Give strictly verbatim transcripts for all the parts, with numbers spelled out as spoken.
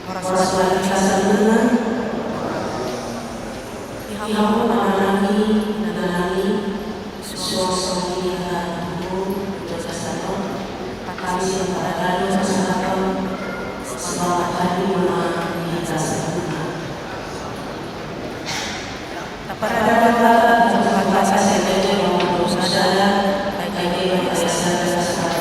Horas ma di hita saluhutna. Di hamu na manangi, na manangi, suang songon i hata ni tubu, di bagasan on, hami sian paradalan pasahathon, selamat hadirna di hita saluhutna. Taparade ma hita tu Tuhanta sasintongna, sada, ai gabe ma sada sasada.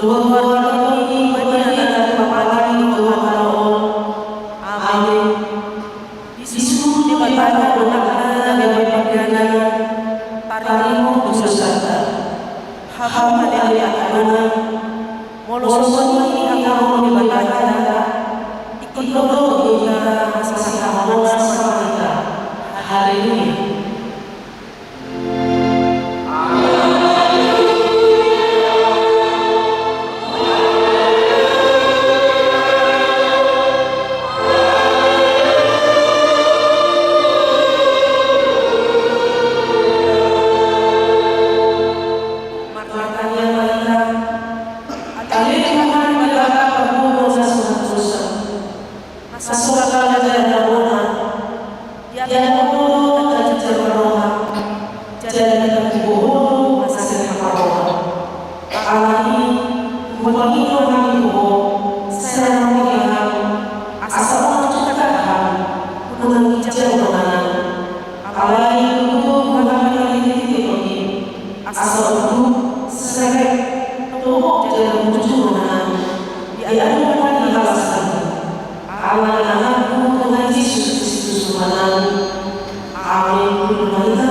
Goar ni Debata, apala ni goar on. Amen. Disuruh Debata do anakna na gabe panggabean, tarlumobi dosanta. Hamu ale angka dongan, molo songon i dihaholongi Debata hita, ingkon dohot do hita masihaholongan sama hita. Haleluya. Martangiang ma hita. Ale Tuhan, Debata panggohi na so mardosa, na so gala jala na bona, diadopi Ho do na ginjang na roha, jala dipaboa Ho do na saripe roha. Alani i, hupangido hami tu Ho, sai ramoti hami, asa unang tingkos hami, unang ginjang donganna. Alai tutu hami mangido di Ho i, asa unduk, serep, togop jala bujur donganna di adopan ni halasaon i. Ala ni anakmu Tuhan Jesus Kristus Tuhannami. Amen. Hurang ma hita.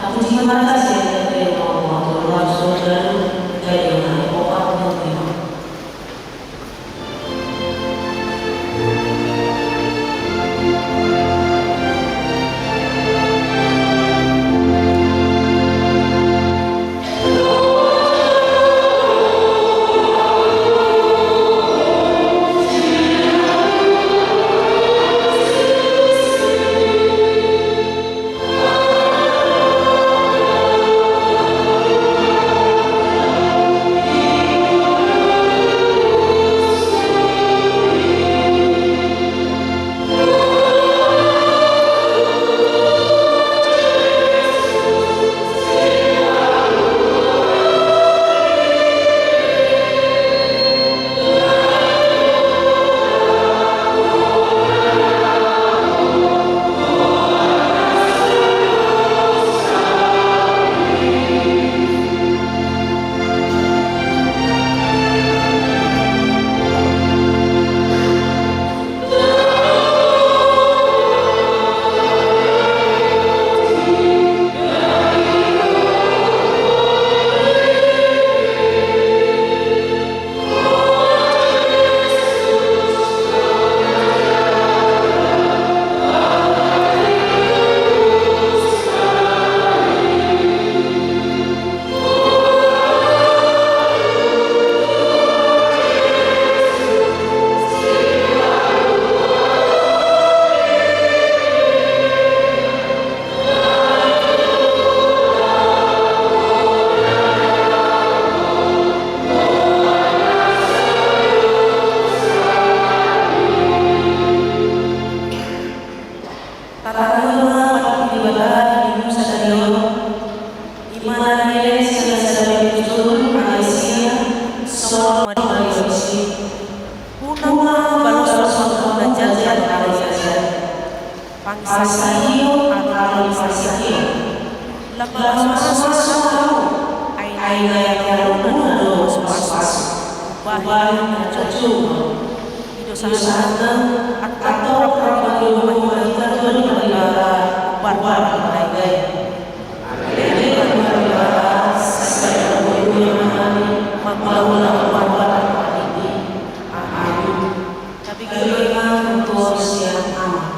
Tapuji ma Debata sian hata ni Debata. Taringot ma hata ni Debata di buku sadari on, i ma na dilehon sian sada nabi tutur, alai sia, songon na dilehon i. Unang baloshon hamu na jat jala na raja. Pangisahion, hamu pangisahion. Lam mamasu-masu hamu, ai naeng dialualu hamu do masu-masu. Bahen na jotjot. Di dosa hata, antong rap-rap ma hita tu Debata, umbar ma hita. Amen. Tapi kalau memang tuan siap aman.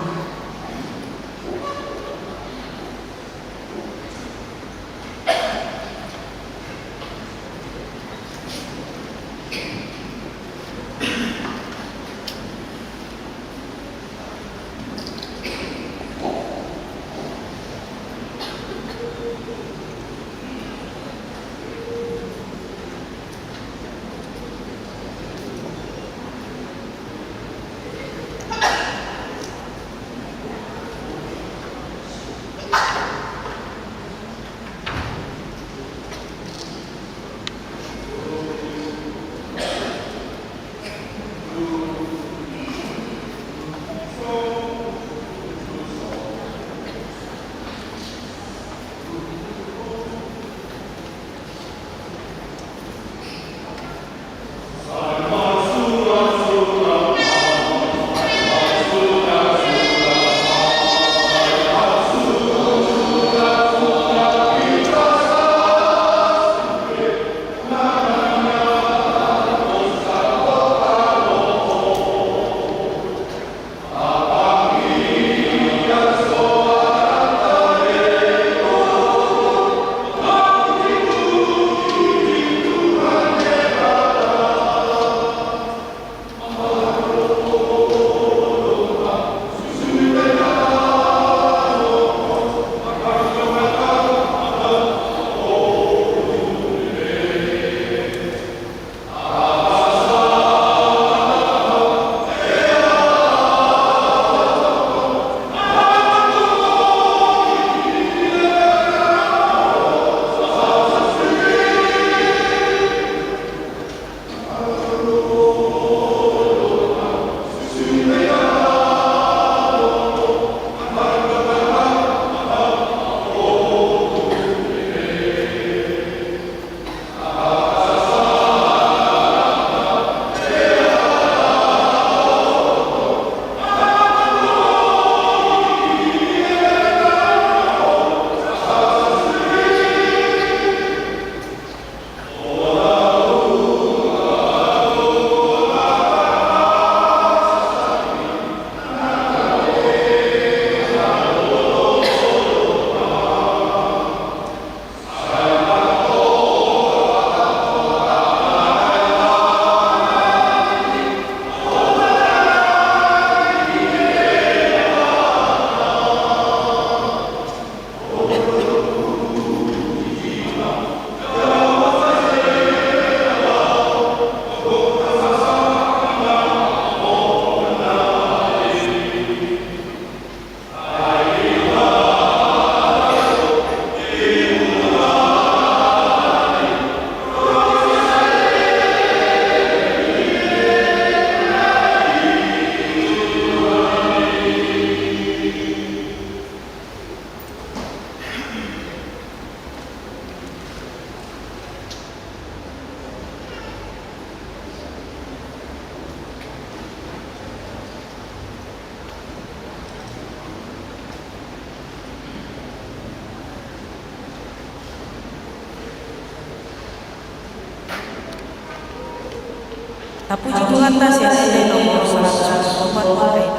Tapuji Tuhanta sian Ende nomor saratus opat pulu opat.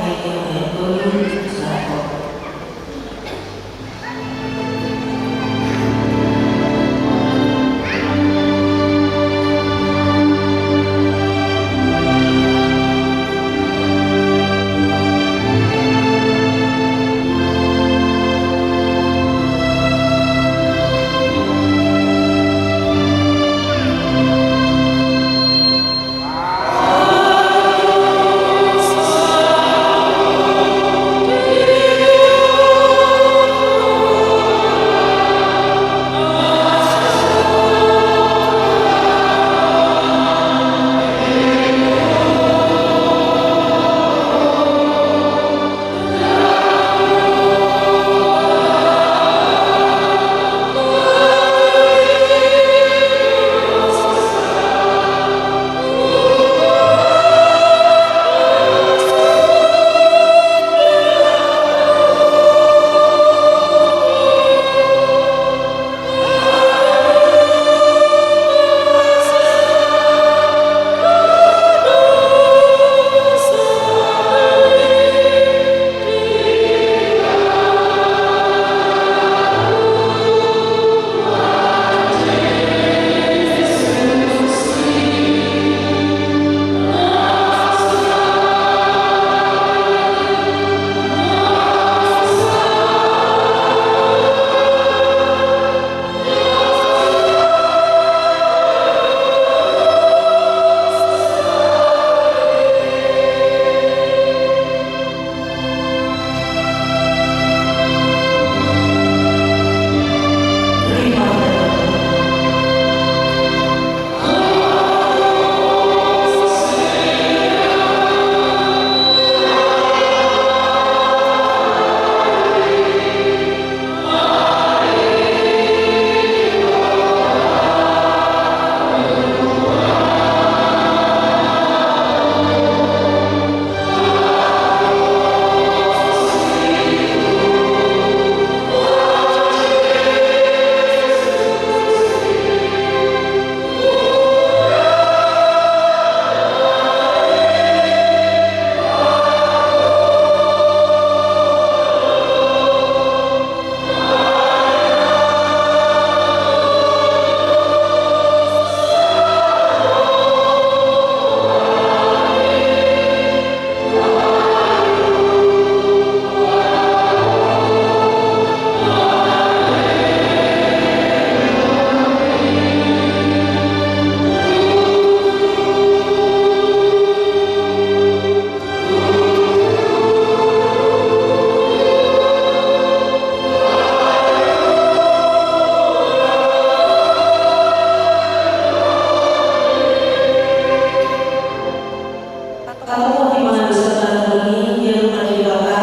Tatopi ma dosanta, nunga diampehon Debata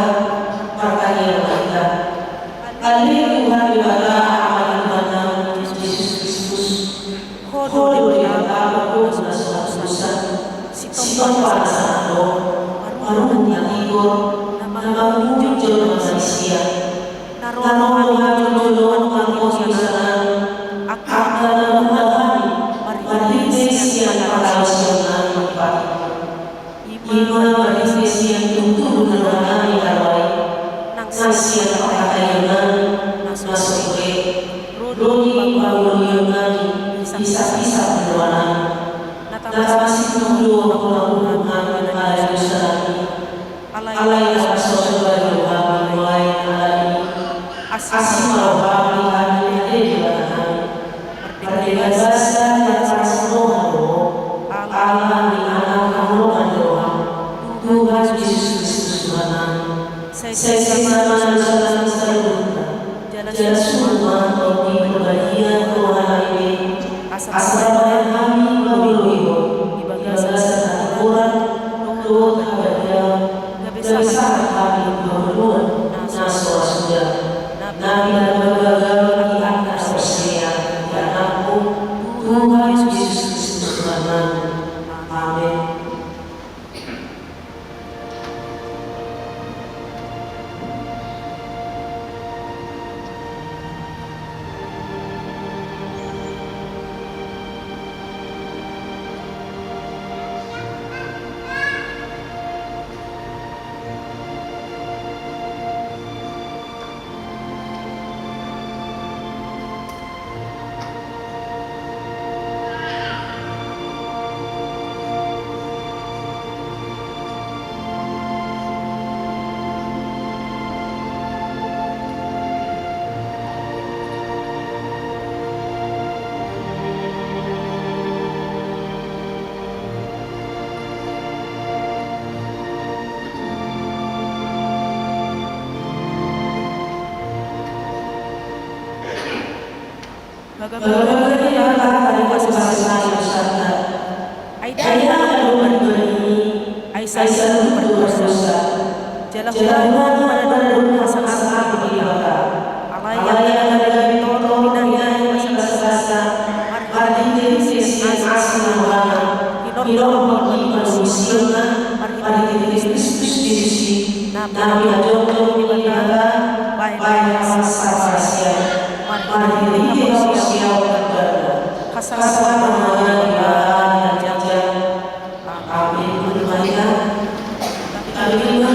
martangiang ma hita. Ale Tuhan Debata, Ama ni Tuhannami Jesus Kristus, Ho do Debata pardongan na so hatalusan. Sitongpa na sangap dohot marungut na tigor na mangunjuni jolma manisia. Na ro do Ho jolo mangkorhon dosanami, angka na mangula hami marhite sian parhalashonnami. I ma marhite sian tubu ni rohanami na ro i, nang sian panghataiannami na so hure, ro di pangholihonnami di hisaphisap ni rohanami. Na tapasintubu do hamu na hurang hami ala ni dosanami. Alai na so hurang hami nuaeng ala ni i, asi ma roham di hami ate Debatanami. Mardenggan basa dan paras ni roha do Ho, ala ni angka haholongan ni roham, Tuhan Jesus Kristus Tuhannami. Sai sesa ma dosanta saluhutna. Jala suru ma Tondi Parbadia rohanami be, asa marhaholongan hami mangulahon i di bagasan hatagoran dohot habadiaon, gabe sahat hami di hangoluan na so ra suda. Na pinarbagabaga di angka na porsea di Anakmu, Tuhan Jesus Kristus Tuhannami. Amen. Gabe ma di hita hahipason ni urusanna. Ai dang adong na dibari ni, ai saluhutna pardosa. Jala huroha ma na dong hasalamon di Debata. Alai angka na pintor pinangiang basabasa, marhitehite sian asi ni rohana, hinorhon di manusia, marhitehite Kristus Jesus i, na pinajongjong ni Debata, baen haparsiajaran. Marhitehite haporseaon na barna. Hasalamon ma di Debata na ginjang. Amin. Amin.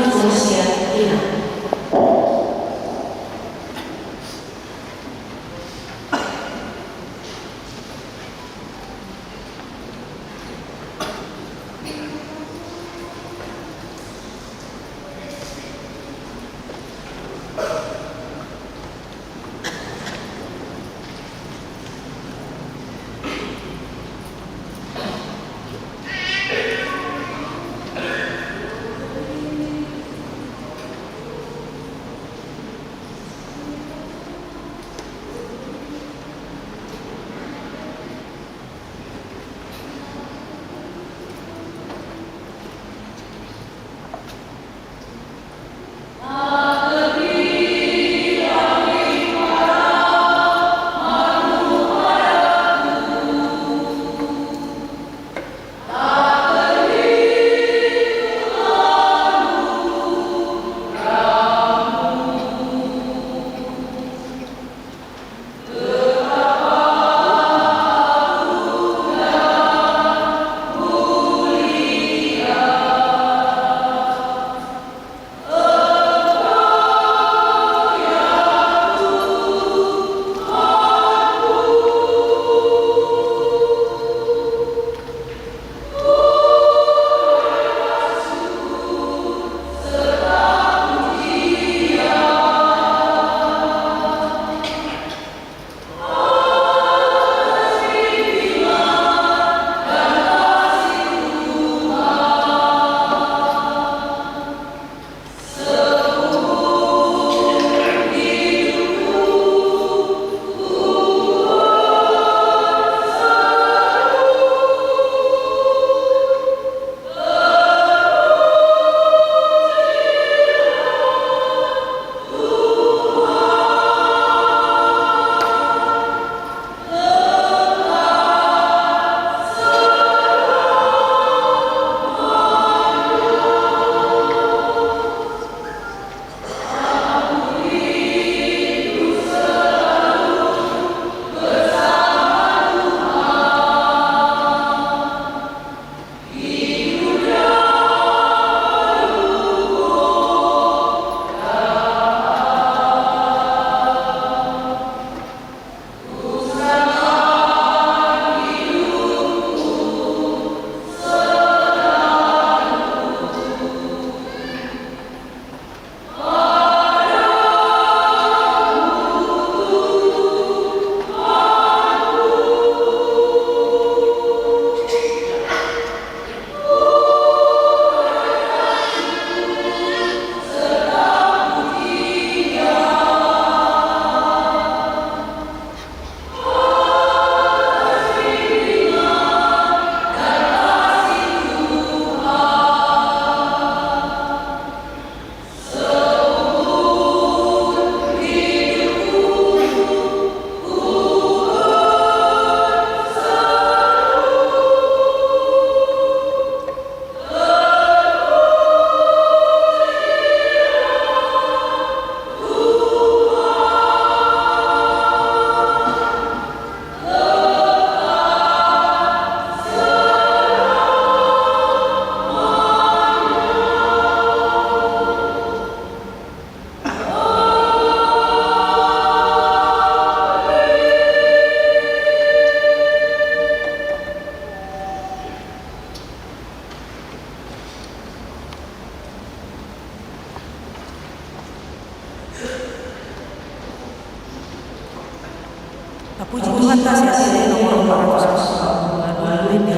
Tapuji Tuhanta sian na umur dua ratus empat puluh lima.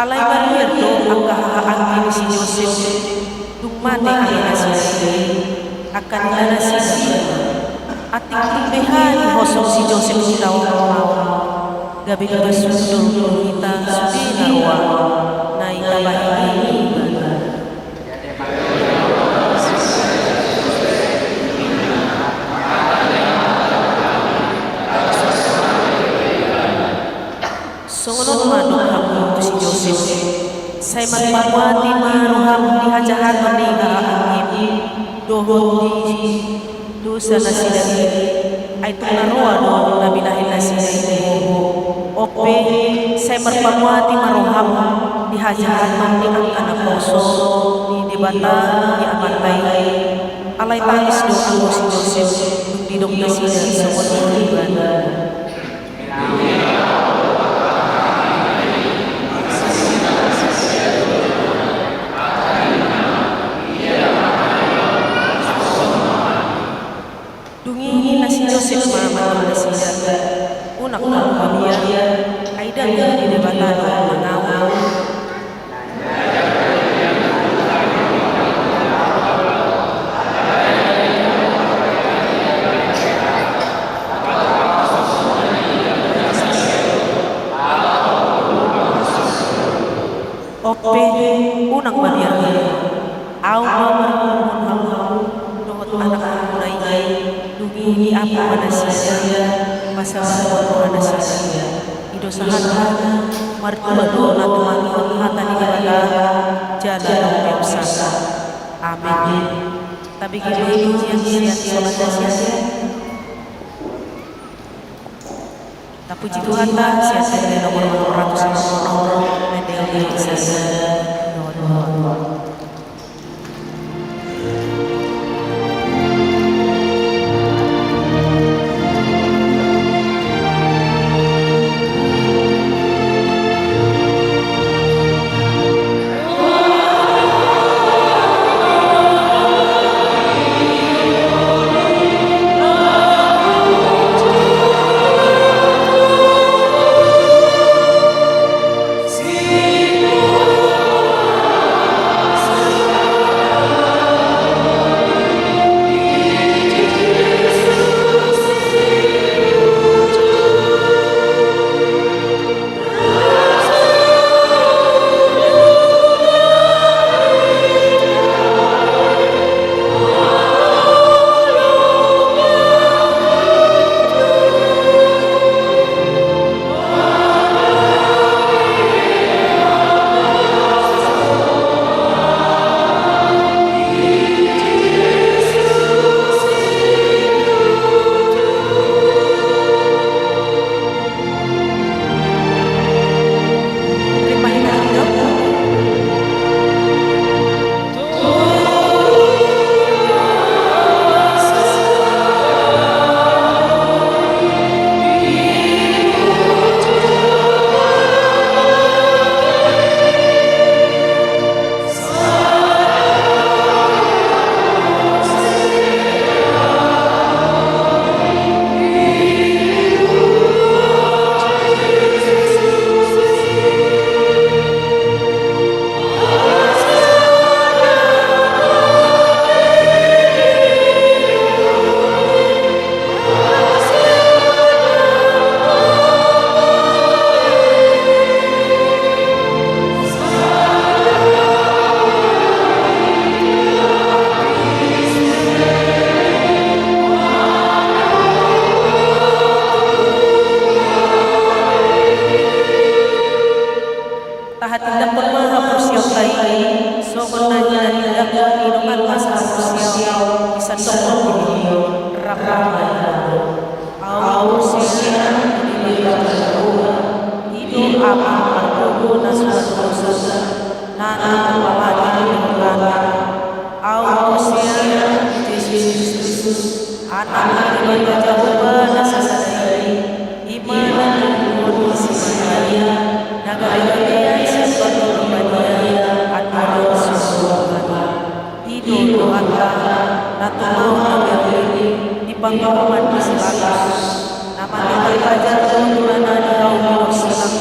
Alai mabiar do angka hahaanggi ni si Josep, dung mate amanasida i, angka ninanasida. Atik tung beha dihosong si Josep tu laon, gabe dipasundul tu hita sude na roa na i tabahen i. Songon on ma dohot hamu tu si Josep: Sai marpamuati ma roham di hajahaton ni hahaanggi dohot di dosa nasida i, ai tung na roa do na binahen nasida i tu ho. On pe, sai marpamuati ma roham di hajahaton ni angka naposo ni Debata di amanta i. Alai tangis do anggo si Josep dung didok nasida songon i tu ibana. Dung i ninna si Josep ma manang nasida: Unang hamu mabiar, ai dang di Debata do mangaol. On pe, unang mabiar hamu. Ahu ma marpungunon hamu dohot anakmuna i. Dung i diampun ma nasida masa marpungunon nasida. Idosahanna martua do na tumangihon hata ni Debata jala na umpeopsasa. Amen. Tabege ma i pujian sian Sola Sian. Tapuji Tuhanta sian Ende nomor onom ratus lima puluh onom, Ende onom ratus lima puluh onom. Tahatindangkon ma haporseaonta i songon na nihatindangkon ni donganna sahaporseaon di sandok on. Rap ma hita. Ahu porsea di Debata Jahowa, i do Ama margogo na suman dosa, na naeng mamolei dosa. Ahu porsea di Jesus Kristus, Anak ni Debata Jahowa na sasada i, i ma na niluluhon ni si Maria, na gabe baloas sian Parbadia, andorang so Tuhan. I do Tuhanta, na tumaon na gabe di panguhuman ni si Pilatus, na mate tarpajar tu ibana di hau ni Silang,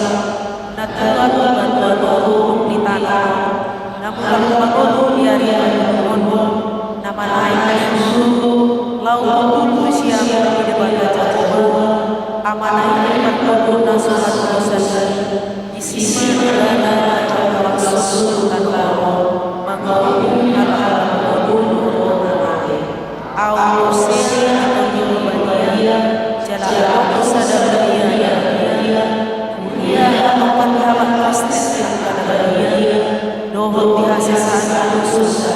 na tuat di banua toru Amanai parpoduna sobat dosa, isi ma daging atau parsusun atau mangaku halak parpoduna. Au ose atau nyoba dia, jala au sada dia, dia, dia, dia, dia, halak pasti angka dia, dohot di hasesaan dosa,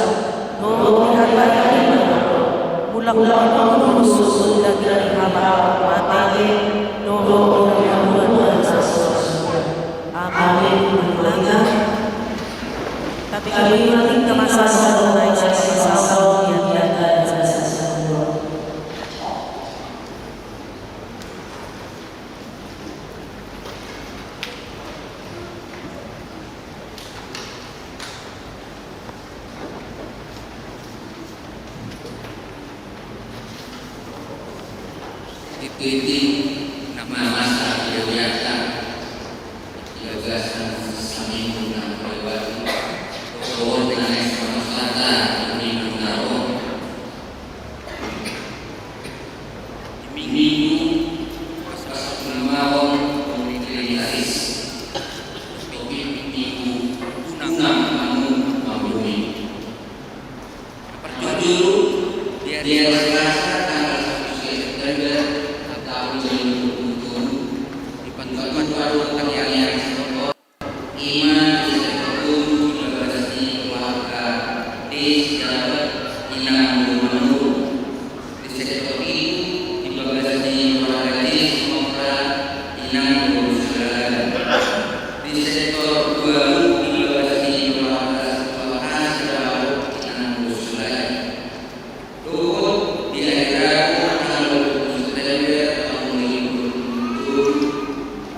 dohot di hata ni, mulak-mulak dohot dosa daging ni halak mate, dohot di hata ni. Amin. Amin. Tapi kami nanti ke masa Titi na masa di Jakarta, di bagasan saminggu na lewat, dohot na naeng masa di minggu na ro. Minggu pas pasupasu ni Trinitatis. Minggu, minggu unang mamung mamuni. Parjolo, di ari Selasa tanggal satu September taon dua ribu dua puluh tolu, dipatupa do tangihon ni Sitorus. Ima di sektor tolu di bagasan keluarga desa Inang Boru Manurung. Di sektor pitu di bagasan keluarga desa Mora Inang Boru Sulaga. Di sektor walu di bagasan keluarga Sulaga Inang Boru Sulaga. Dohot di ari Rabu tanggal dua puluh September taon dua ribu dua puluh tolu,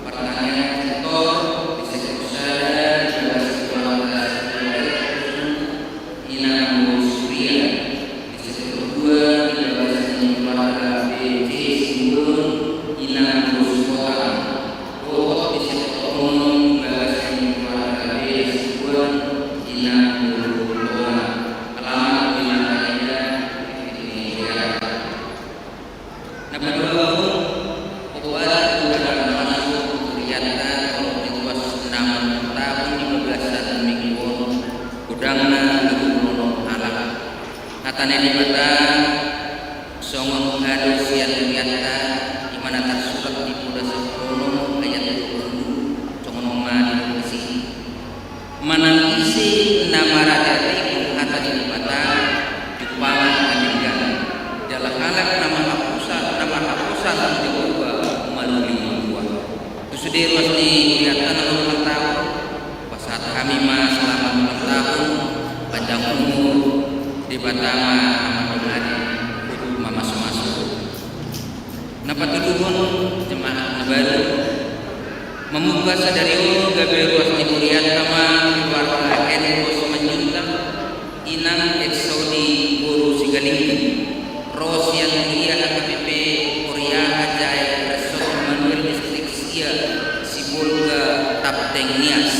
partangiangan setor di sektor sada di bagasan keluarga Inang Boru Suria, di sektor dua di bagasan keluarga B C Simbun Inang Boru Suria, dohot di sektor onom di bagasan keluarga B C Simbun Inang Boru Suria. Alamat di Makaida, di Makaida. Na paduahon, opat tu godang na masuk tu hurianta, tolu tu ruas na martahun di bagasan minggu on, godangna dua puluh onom halak. Hata ni Debata, songon hado sian hurianta, i ma na tarsurat di Poda sampulu onom ayat dua puluh, songon on ma didok disi. Manang ise na marateatehon hata ni Debata, jumpangan na denggan. Jala halak na marhaposan, na marhaposan tu Jahowa maruli malua. Tu sude ruas ni hurianta na martahun, pasahat hami ma selamat ulang tahun, panjang umur, Debata ma na mandongani, huhut mamasumasu. Na patoluhon, jemaat na baru. Mamungka sadari on gabe ruas ni hurianta ma keluarga N Simanjuntak, Inang Eksodi boru Sigalingging, ro sian huria H K B P Horia Hajae Resort Immanuel Distrik sia Sibolga Tapteng Nias.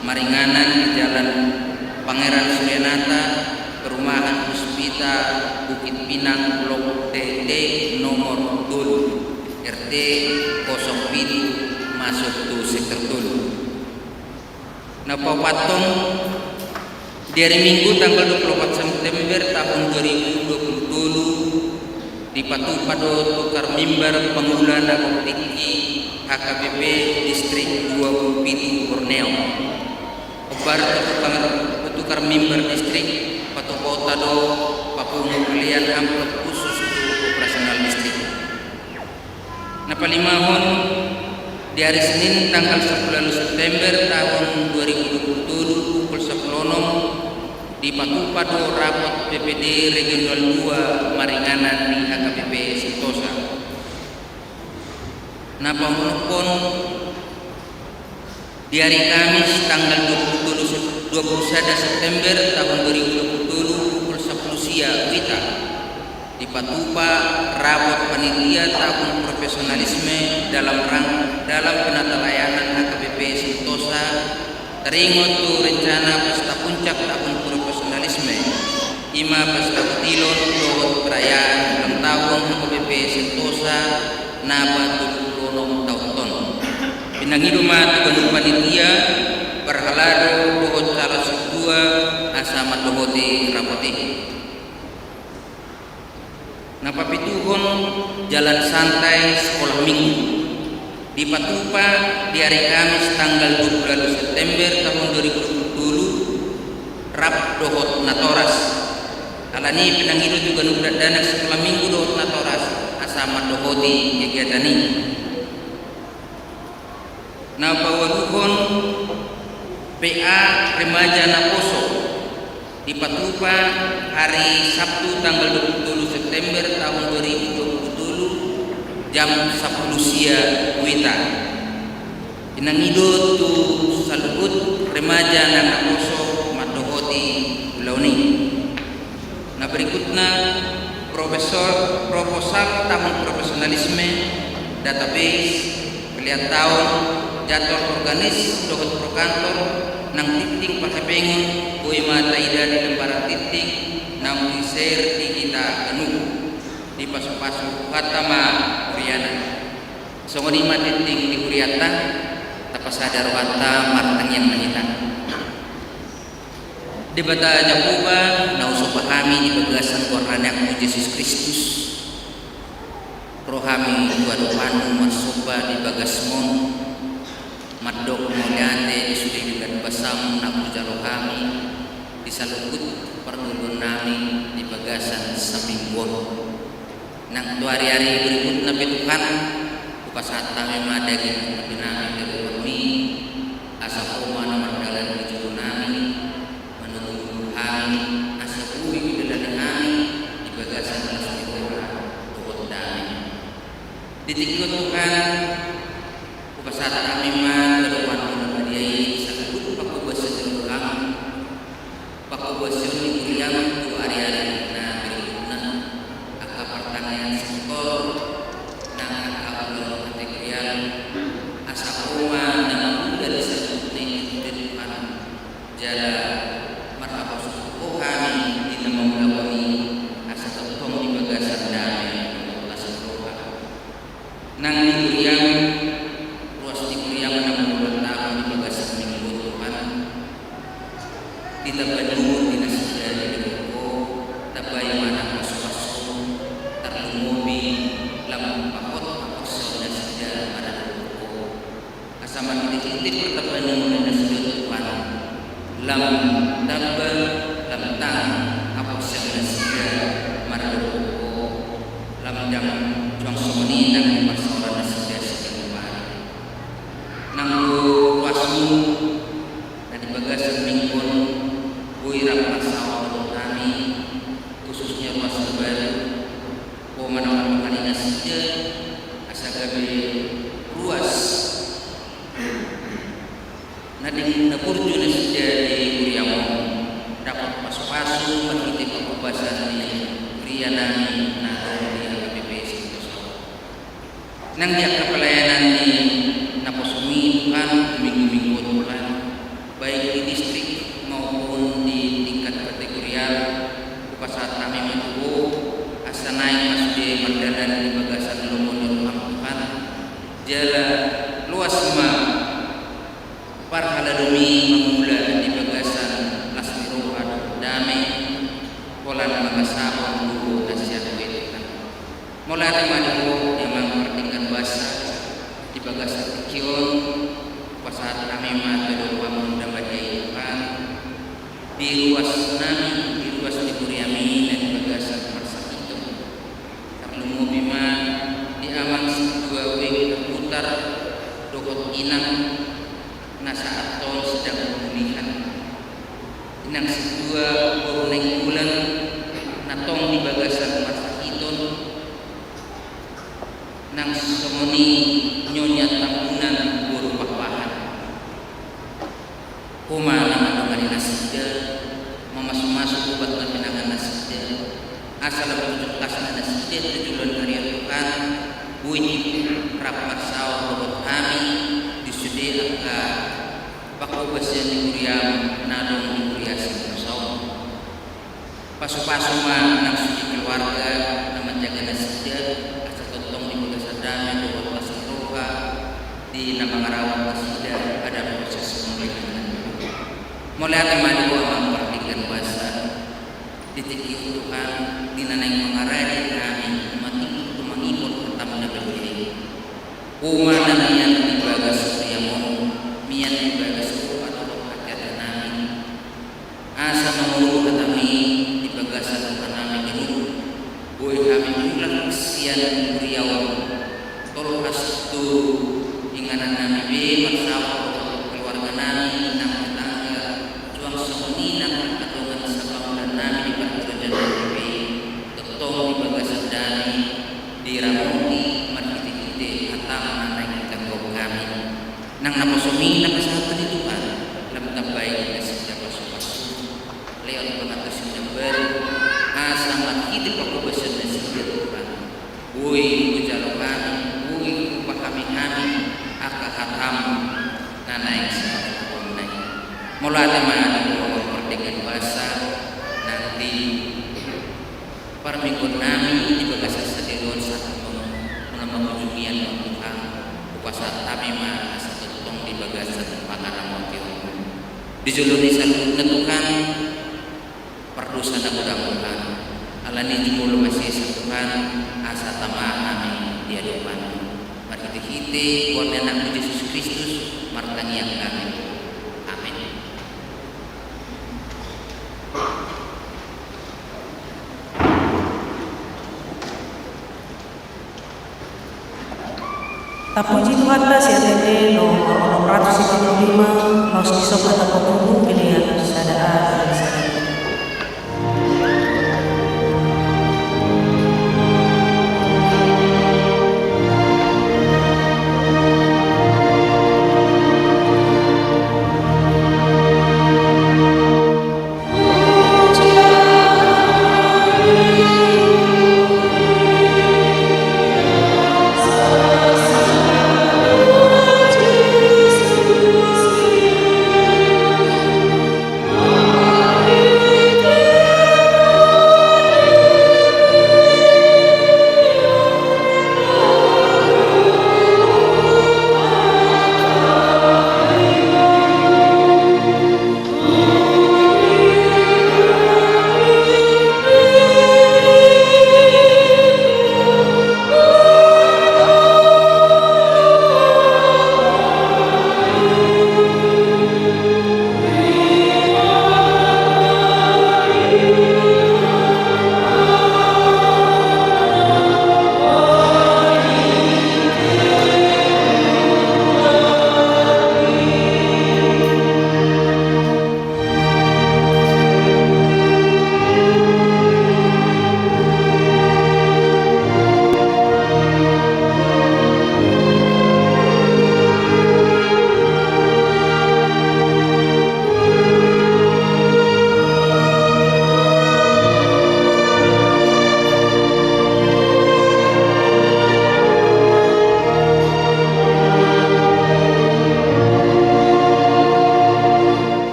Maringanan di Jalan Pangeran Surianata, Perumahan Puspita, Bukit Pinang, Blok D T nomor tolu, R T kosong pitu, masuk tu sektor tolu. Na paopathon, di ari Minggu tanggal dua puluh opat September tahun dua ribu dua puluh tolu, dipatupa do tukar mimbar pangula na gok tingki H K B P Distrik dua puluh pitu Borneo. Hombar tu tukar, tu tukar mimbar distrik, patupahonta do papungu pelean amplop khusus tu operasional distrik. Na palimahon, di ari Senin tanggal sampulu ualu September tahun dua ribu dua puluh tolu pukul sampulu onom, dipatupa do rapot P P D Regional dua maringanan di H K B P Sentosa. Na paonomhon, di ari Kamis tanggal dua puluh tolu Sep-, dua puluh sada September tahun dua ribu dua puluh tolu pukul sampulu sia wita, dipatupa rapot panitia tahun profesionalisme dalam rang-, dalam penatalayanan H K B P Sentosa, taringot tu rencana pesta puncak tahun profesionalisme, i ma pesta butilon dohot perayaan ulang tahun H K B P Sentosa na patolu pulu onom taon on. Pinangido ma tu ganup panitia, parhalado dohot calon sintua asa mandohoti rapot i. Na papituhon, jalan santai sekolah minggu. Dipatupa di hari Kamis tanggal dua puluh satu September tahun dua ribu dua puluh tolu, rap dohot natoras. Alani i pinangido tu ganup dakdanak sekolah minggu dohot natoras asa mandohoti kegiatan i. Na paualuhon, P A Remaja Naposo. Dipatupa hari Sabtu tanggal dua puluh tolu September tahun dua ribu dua puluh tolu, jam sampulu sia wita. Pinangido tu saluhut remaja na naposo mandohoti ulaon i. Na berikutna, profesor, proposal tahun profesionalisme, database, pelean taon, jadwal organis dohot prokantor, nang tingting parhepengon, boi ma taida di lembaran tingting naung di-share di hita ganup. Dipasupasu Tuhanta ma huriana. Songon i ma tingting di hurianta, tapasada rohanta martangiang ma hita. Debata Jahowa, na husomba hami di bagasan goar ni Anakmu Jesus Kristus, ro hami tu adopanMu marsomba di bagasMon, mandok mauliate di sude denggan basaM na hujalo hami di saluhut parngoluonnami di bagasan saminggu on. Nang tu ari-ari berikutna pe Tuhan, hupasahat hami ma daging dohot tondinami di adopanMi, asa Ho ma na mardalan di jolonami, manungkun hami, asa boi hudalani hami di bagasan las ni roha dohot dame. Di tingki on Tuhan, hupasahat hami ma tu adopanMu na badia i saluhut panghobasion ni rohaM, panghobasion ni huriaM tu ari-ari na berikutna, angka partangiangan sektor, nang angka ulaon kategorial, asa Ho ma na mangula di saluhutna i, Tuhan, jala marhaposan Ho hami di na mangulahon i, asa tongtong di bagasan dame dohot las ni roha. Nang di huriaM, ruas ni huriaM na mangulahon di bagasan minggu on Tuhan, ditambai umur di nasida di lelengku, tambai ma nang pasupasu, tarlumobi lam pahot haporseaon nasida maradophon Ho. Asa marhitehite partambayan ni umur ni nasida on Tuhan, lam tamba, lam tang haporseaon nasida maradophon Ho, lam dang suang songon i nang di parsaoran nasida siganup ari. Nang do ruasMu na di bagasan minggu on boi rap marsaor dohot hami, khususnya ruas na baru, Ho ma na mandongani nasida, asa gabe ruas na denggan na burju nasida di huriaM on, dapot pasupasu marhite panghobasan ni hurianami na adong di H K B P Santosa. Nang di angka pelayanan ni naposoMi Tuhan, minggu-minggu on Tuhan, baik di distrik maupun di tingkat kategorial, hupasahat hami ma tu Ho, asa naeng ma sude mardalan di bagasan lomo ni rohaM Tuhan, jala loas ma parhaladoMi mangula di bagasan las ni roha dohot dame, holan mangasahon gogo na sian Ho i Tuhan. Mauliate ma di Ho, Amang pardenggan basa, di bagasan tingki on, hupasahat hami ma tu adopanMu na badia i Tuhan, di ruasnami, di ruas ni huriaMi na di bagasan parsahiton. Tarlumobi ma di Amang Sintua Weng Naputar dohot Inang na saat on sedang pemulihan. Inang Sintua boru Nainggolan na tong di bagasan parsahiton, nang songon i Nyonya Tambunan boru Pakpahan. Ho ma na mandongani nasida, mamasumasu obat na pinangan nasida, asa lam pucuk las ni nasida tu joloan ni ari on Tuhan, boi rap marsaor dohot hami di sude angka panghobasion ni huriaM na adong di huria Santosa on. Pasupasu ma nang sude keluarga na manjaga nasida, asa tongtong di bagasan dame dohot las ni roha, na mangarawat nasida pada proses pemulihan. Mauliate ma di Ho, Amang pardenggan basa, di tingki on Tuhan, di na naeng mangarade hami, tumangihon, tumangihon hataM na badia i. Ho ma na mian di bagas huriaM on, mian di bagas huriaM on, asa mangolu hataMi di bagasan rohanami di ngolu. Boi hami mulak sian huriaM, tolhas tu inganannami be, marsaor dohot keluarganami, nang tetangga, suang songon i nang angka dongan sapangulannami di parhuriaonnami be, tongtong di bagasan dame, diramoti marhitehite hataM na naeng hangoluhon hami. Nang naposoMi na pasahathon i Tuhan, lam tambai nasida pasupasu. Lehon pangantusion na baru, asa marhite panghobasion nasida Tuhan, boi hujalo hami, boi hupahami hami angka hataM na naeng sipatupaonmuna i. Mauliate ma di Ho, Amang pardenggan basa, nang di parmingguonnami di bagasan sadari on sahat tu mangujungi on Tuhan, hupasahat hami ma asa tongtong di bagasan pangaramoti on. Di jolo ni saluhutna Tuhan, pardosa na godang Tuhan, alani i jumolo ma sesa Tuhan, asa tama hami di adopanMi. Marhitehite goar ni AnakMu Jesus Kristus, martangiang hami. Amen. Tapuji Tuhanta, sian Ende nomor onom ratus lima puluh lima, laos dison ma tapapungu pelean sada A dan sada B.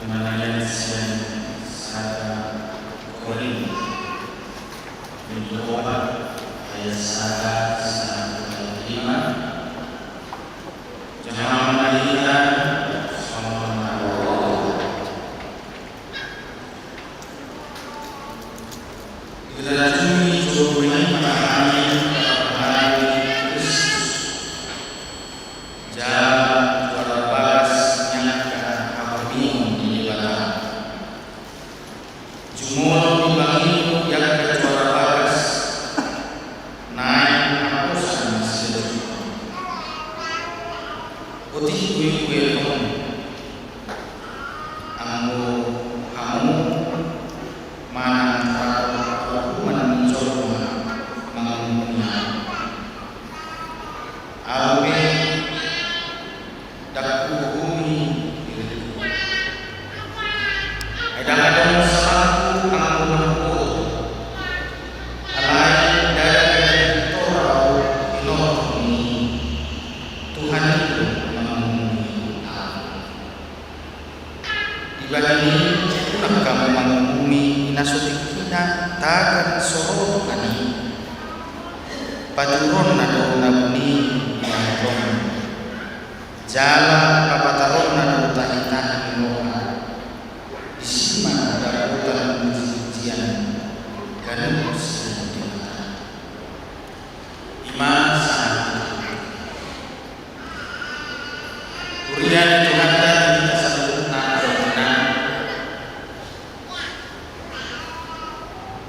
Manang sian sada Korin, bindu opat, ayat sada sahat tu ayat lima. Jamaah manang hita songon na Digelajungi jolma i mangalami parhalado ni Kristus, jala juara bagas ni angka haporseaon ni Debata. Jumolo dipangido di angka juara bagas naeng haposan na sian Tuhan. Otik do i huetong, anggo hamu manang parhalado ni jolma manguhumi ahu. Ahu pe ndang huuhumi diringku. Ai ndang adong salangku anggo na huboto. Alai ndada gabe pintor ahu di norong ni Tuhan i do manguhumi ahu. Dibahen i, unang hamu manguhumi na so tingkina tagan sorotan i. Patiuronna do na buni di na holong, jala papataronna do tahitahi ni roha. Disi ma dapotan pujipujian ganup sian Debata. I ma sahat. Huria ni Tuhanta di hita saluhutna, adong na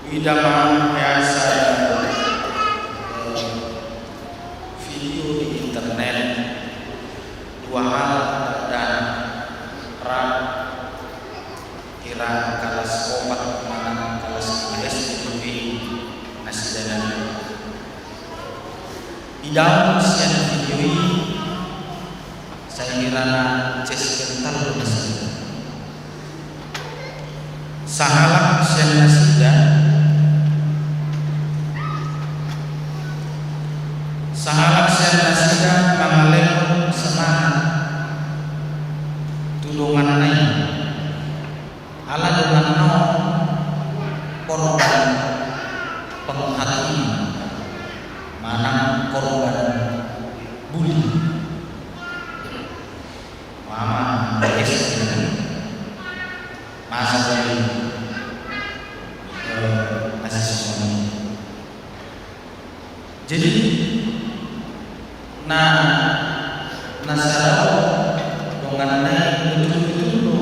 huida ma hea sada, eh, video di internet, dua halak dakdanak rap, hira kalas opat manang kalas lima S D dope nasida na. Idaon sian video i, sai hira na ces kental do nasida. Sahalak sian nasida, sahalak sian nasida mangalehon semangat tu donganna i. Ala donganna on korban penghakiman manang korban bully. Mama, mama, masa tadi, eh, masih semuanya. Jadi, na, na sada donganna i betul-betul do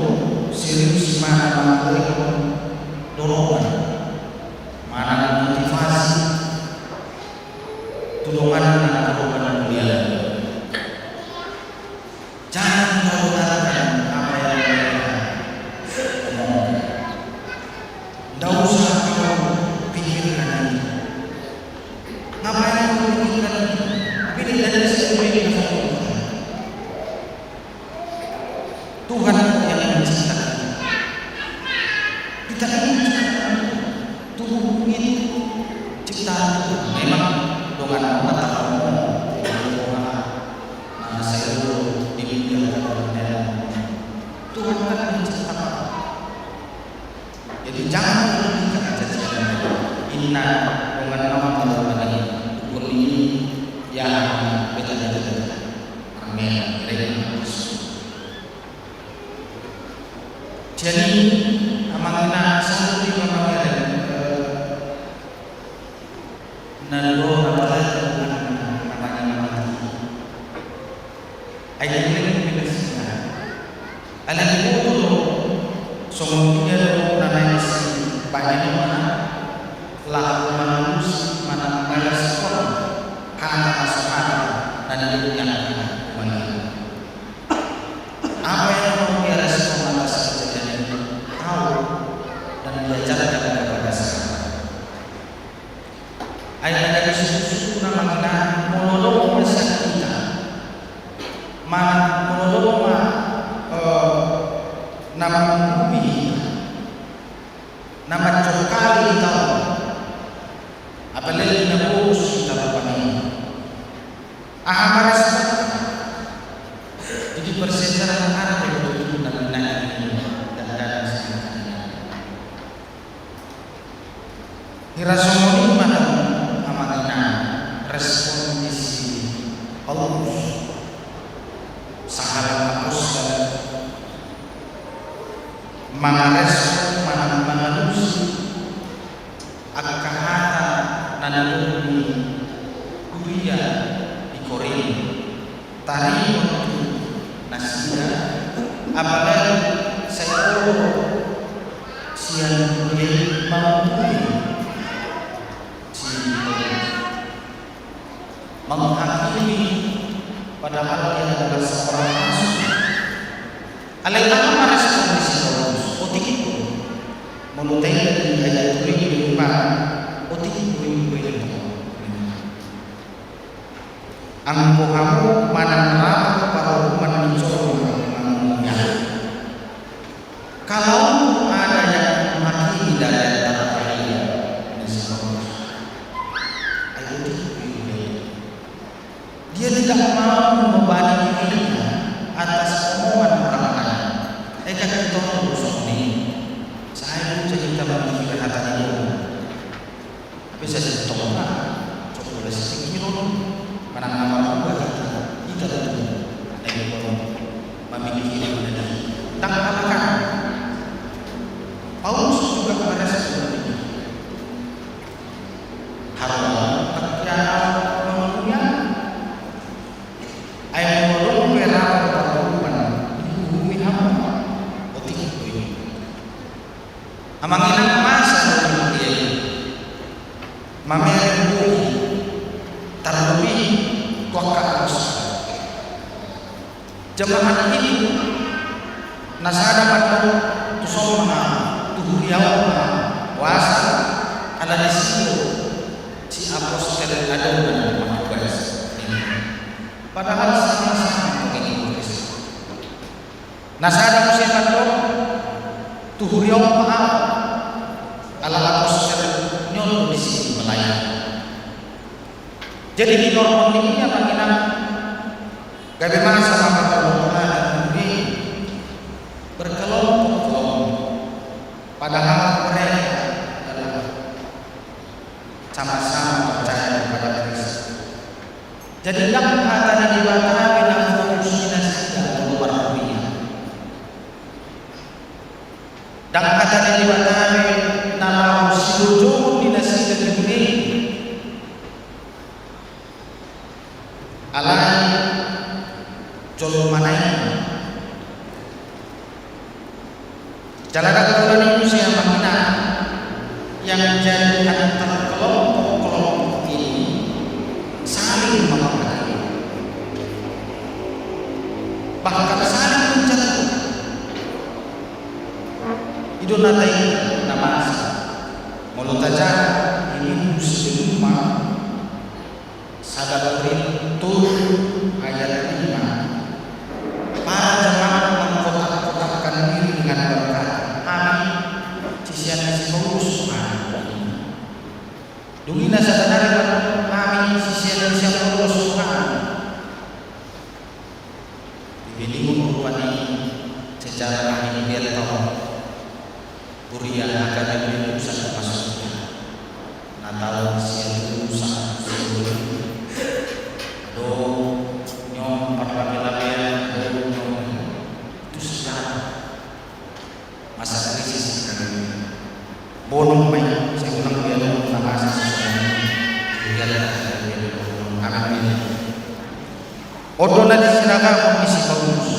serius mangalehon dorongan manang motivasi tu donganna na korban bully. Jangan kau dengarkan apa yang mereka omongkan. Nggak usah kau pikirkan itu. Ngapain kau pikirkan itu? Pilih dari siapa yang kau pikirkan. Tuhan yang menciptakan. Kita ini ciptaan Tuhan. Tubuh ini ciptaan Tuhan. Memang dongan na tahu. Nah, saya dulu dibilang Tuhan kan menciptakan. Jadi, jangan merugikan cacian. Inna dongan nama tahu lagi. Ukur ini, ya, beta, beta, beta. Amin. Jadi, amang ina satu di amang ina, eh, na dua na pala itu bukan amang ina mati. Ai geleng bebasna. Alani boto do songon dia do na naeng sibahenonna laho mangalusi manang mangalehon hata na so hata na niulahna manang. Apa yang mau dia respon atas kejadian itu? Tahu dan diajarkan kepada sahabat. Ai na gabe suku-suku na mangina molo adong na sian hita. Manang molo adong ma, eh, na manguhumi hita. Na manjongkali hita on. Apalagi na bogos hita rupani. Aha ma respon? Jadi persetan ada betul-betul na mangina. Hira songon i ma tong amang inang respon ni si Paulus, sahalak apostel, mangarespon manang mangalusi angka hata na nidok ni huria di Korint. Taringot tu nasida, apalagi sai olo sian huria i manghakimi si Paulus. Menghakimi, padahal dia adalah seorang rasul. Alai aha ma respon ni si Paulus? Otik i do. Molo taida di ayat tolu i, otik i do. Anggo hamu manang rap parohuman ni jolma mangurupi. Kalau ada yang menghakimi dari antara kalian, dia tidak mau membebani dirinya atas omongan orang lain. Eka kita mau songon i, sai jadi kita menghakimi hata ni orang. Tapi sai sintong ma, coba boleh sipingkiron, manang na marhua hita, hita tentu na ingkon mamingkiri mana di tangkalakan. Paulus juga merespon demikian. Harus percaya mengurupi. Ai molo pe rap parohuman, diurupi hamu, otik i do. Amang inang, masa do di huria i mamereng bohi, tarlobi tu angka apostel. Jamaat i, na sada mandok tu son ma, tu huria on ma, boasa? Ala disi do si apostel adong na mangkobas. Padahal sama-sama mangkobas. Na sada muse mandok tu huria on ma au, ala apostel ni on do disi melayani. Jadi di normal ni ia amang inang, gabe masa ma parlobi berkelompok-kelompok, padahal mereka adalah sama-sama percaya kepada Kristus. Jadi ndang hata ni Debata be na fokus ni nasida molo marhuria. Ndang hata ni Debata be na laho silojongon ni nasida di huria i. Alai jolma na i. Jala ndang pola ni muse amang inang, yang jadi antar kelompok-kelompok ini saling menghakimi, bahkan saling menjatuhkan. I do na taida na masa. Molo tajaha di Minggu Sideluma, sada Korint tolu ayat lima. Para jemaat mengkotak-kotakkan diri dengan berkata, "Hami sisean ni si Paulus ma." Dung i na sada nari mandok, "Hami sisean ni si Apolos ma." Dibelingon rupani secara kami biar tahu. Huria HKBP Pusat maksudnya. Na taon sian Pusat sebelum adong nyong parlame-lamean, adong nyong itu sejarah. Masa krisis kami. Bonong ma i, sai unang be adong na masa sisongon i. Tinggal ada yang bonong. Amin. On do na disiragahon ni si Paulus.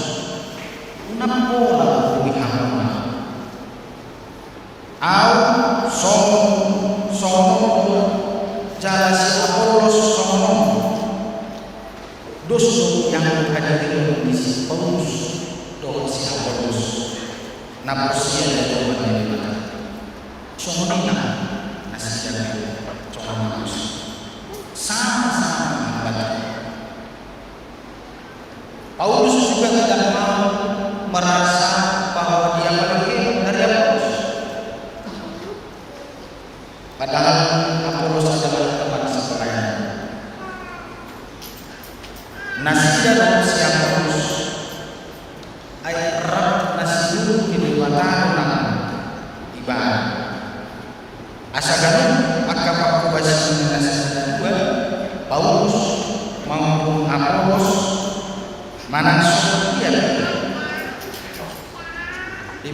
Unang pola bohi hamu. Au songon, songon on do, jala si Apolos songon on. Dos do ianggo hadirihon ni si Paulus dohot si Apolos. Na porsea di Tuhan Debata. Songon i nang nasida pe songon i. Sama-sama hambatan. Paulus juga tidak mau merasa bahwa dia paling hebat dari Apolos. Padahal Apolos adalah teman sepelayanan. Nasida dohot si Apolos, ai rap na siurupi Debata do nang ibana. Asa ganup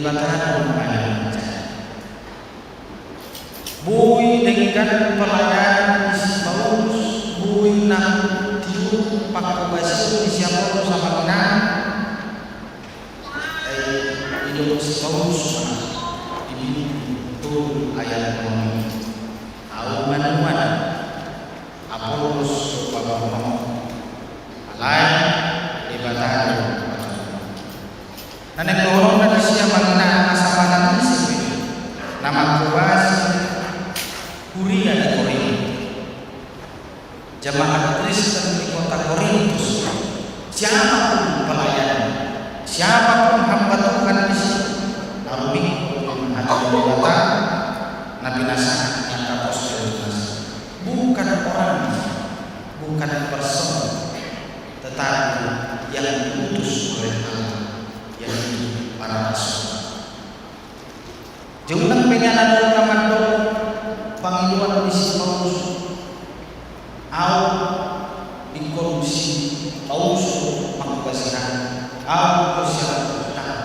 Debata do na manjalo. Boi denggan pelayanan ni si Paulus, boi na tiur pangkobasion ni si Apolos, amang inang. Ai didok si Paulus ma di bindu tolu ayat onom i: Ahu manuan, Apolos do paboahon, alai Debata do na manjalo. Na naeng dohononna disi, amang inang, asa manang ise pe na manghobasi huria di Korint, jemaat Kristen di kota Korintus, siapapun pelayan, siapapun hamba Tuhan disi, na rumingkot di hadapan Debata, na pinasahat ni angka apostel, bukan orang, bukan person, tetapi yang diutus oleh Allah, yaitu para rasul. Jadi unang pe nian adong na mandok pangidoan ni si Paulus, ahu ingkon si Paulus do manghobasi hami, ahu ingkon si Apolos. Ndang.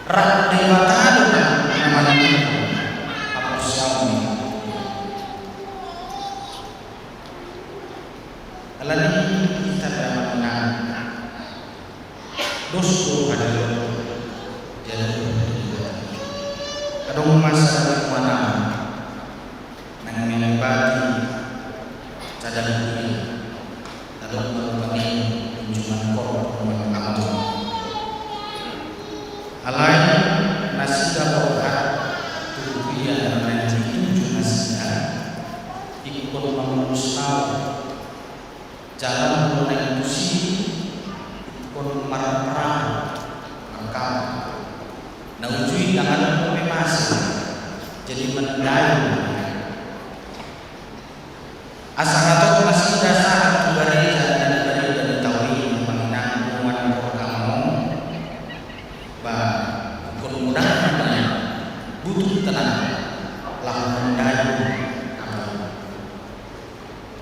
Rap Debata do na mangihuthon haporseaon i. Alani i, hita pe, amang inang, dos do hadirinta jala adong ma sada nuaeng nang mengobati sada huria, adong ma rupani kunjungan korban, amang. Alai nasida borhat tu huria na naeng dituju nasida ingkon mangurus laut. Jala molo naeng tusi ingkon marperahu, markapal. Na uju i ndang adong dope masa, jadi mandayung. Asa hatop nasida sahat tu gareja na nibarita di taon i, amang inang, dongan, amang, ba ingkon godang ma, butuh tenaga laho mandayung kapal.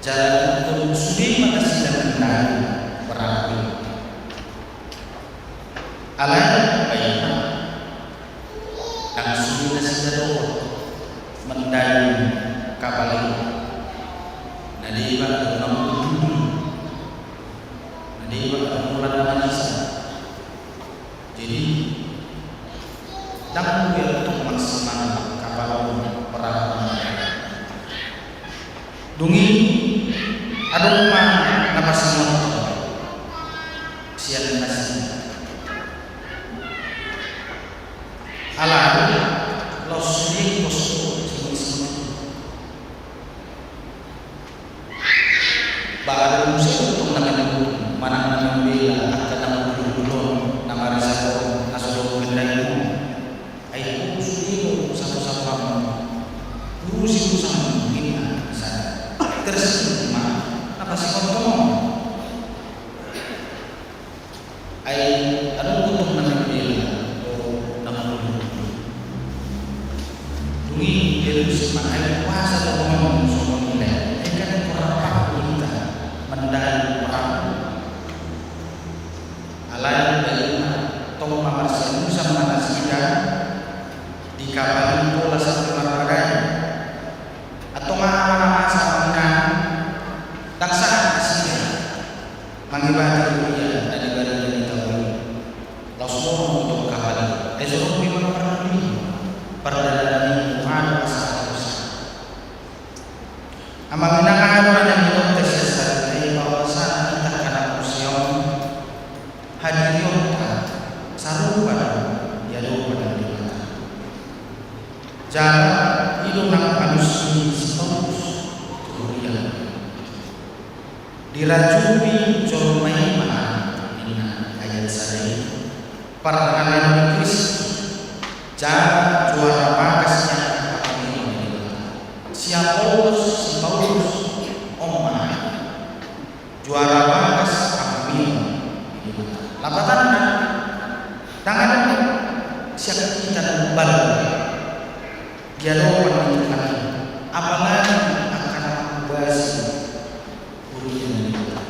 Jala ingkon sude ma nasida mandayung perahu i. Alai baen ma, ndang sude nasida dohot mandayung kapal i. Na deba adong na manguludulu, na deba adong holan na marisa. Jadi ndang boi antong maksimal kapal on, perahu on. Dung i adong ma na pasingot sian nasida. Alai laos sude pos do singot-singot i. Ba adong muse do antong na manguludulu manang na mambela angka na manguludulu on, na marisa on, na so dong mandayung on. Ai ho sude do saposapoanmu, urusi urusanmu, ninna sada. Tersinggung ma na pasingot on. Ai adong do antong na mambela dohot na manguludulu. Dung i dialusi ma, ai boasa do ho songon i, lae? Ai kan ingkon rap perahu hita mandayung perahu. Alai baen ma, tong ma marsianusan ma nasida di kapal i pola sampe marpagai. Antong aha ma na masa, amang inang? Ndang sahat nasida mangibati huria na nibarita di taon i. Laos morot do kapal i, ai so adong be marparduli. Pardalanan i, aha do asa husahat? Amang inang, aha do na nidokta sian sada i, bahwasana hita angka na porsea on, hadirionta sarupa do di adopan ni Debata. Jala i do nang alus ni si Paulus tu huria. Dirajumi jolma i ma, ninna ayat sada i, parhalado ni Kristus, jala juara bagas ni angka hahalimaon ni Debata. Si Apolos, si Paulus, on ma juara bagas hahalimaon ni Debata. Lapatanna, ndang adong sian hita na umbal di adopan ni Tuhan i, apalagi angka na manghobasi huria ni Debata.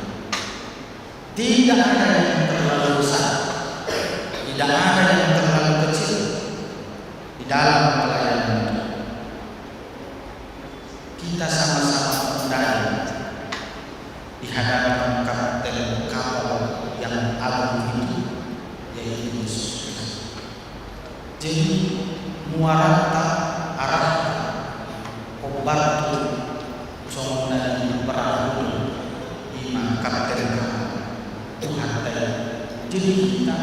Tidak ada yang terlalu besar, tidak ada yang terlalu kecil, dalam pelayanan itu, kita sama-sama undang di hadapan kapten kapal yang agung itu, yaitu Yesus Kristus. Jadi, muaranta, arahta, hombar tu songon na di perahu, ima kapten kapal, Tuhanta i. Jadi, hita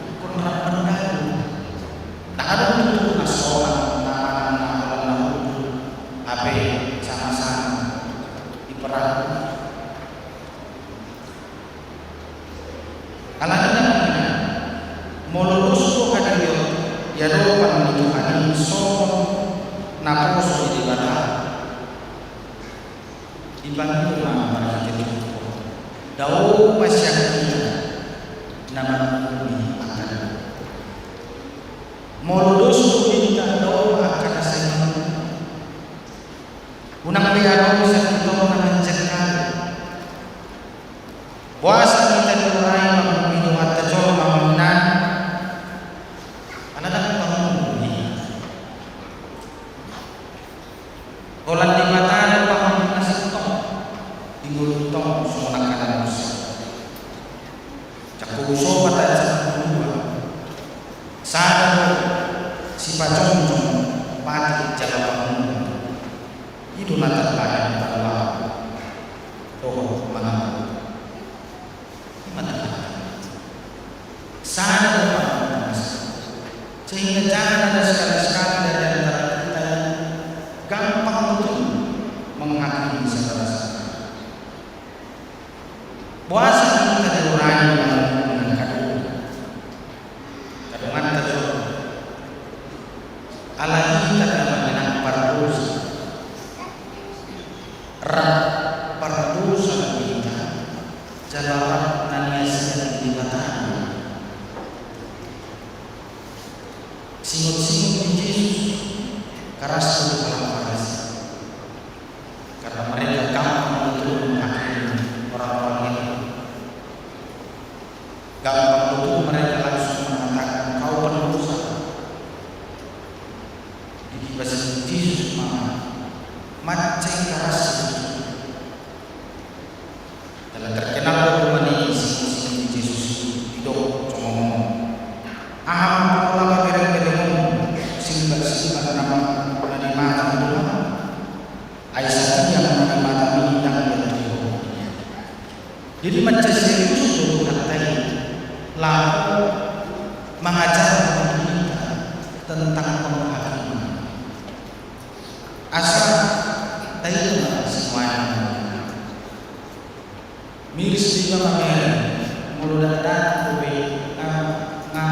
ingkon rap mandalan. Ndang adong tutu na sonang, na manang na holan na hundul, hape sama-sama di perahu. Alani na, molo dos do hadirionta di adopan ni Tuhan i songon naposo ni Debata, dipangido ma marhite turpuk, dao ma sian hita na manguhumi angka dongan. Molo dos do hita, dao ma angka na sai manguhumi. Unang be adong sian hita on na manjangkali. Boasa hita diurai manguhumi donganta jolma manang inang? Ala ndang panguhumi. Holan Debata do panguhumi na sintong di ngolunta on songon angka na muse. Jakobus opat ayat sampulu dua. Sada do sipajongjong patik jala panguhum. I do na tarbahen paluahon dohot mangago. Ima Tuhan. Sada do panguhum. Sehingga jangan ada sekali-sekali dari antara kita yang gampang betul menghakimi saudara-saudara. Boasa hita diurai manguhumi angka dongan? Angka donganta jolma. Alai hita pe amang inang pardosa. Rap pardosa hita, jala rap na niasian ni Debata. Singot-singot ni Jesus keras tu halak Farisi. Karena mereka gampang betul menghakimi orang-orang ini. Gampang betul mereka langsung mengatakan, "Kau pendosa." Di, di bahasa Jesus mah, mancing keras itu. Jala terkenal do rupani singot-singot ni Jesus i, didok songon on. Aha ma pola pabereng-berengonmu, simbal-simbal na di mata ni Tuhan? Ai satiang na di matami ndang diantusi ho. Jadi mansai serius do Tuhanta i laho mangajarhon hita tentang penghakiman. Asa taida ma semuanya. Miris do iba mamereng, molo dakdanak dope nga, nga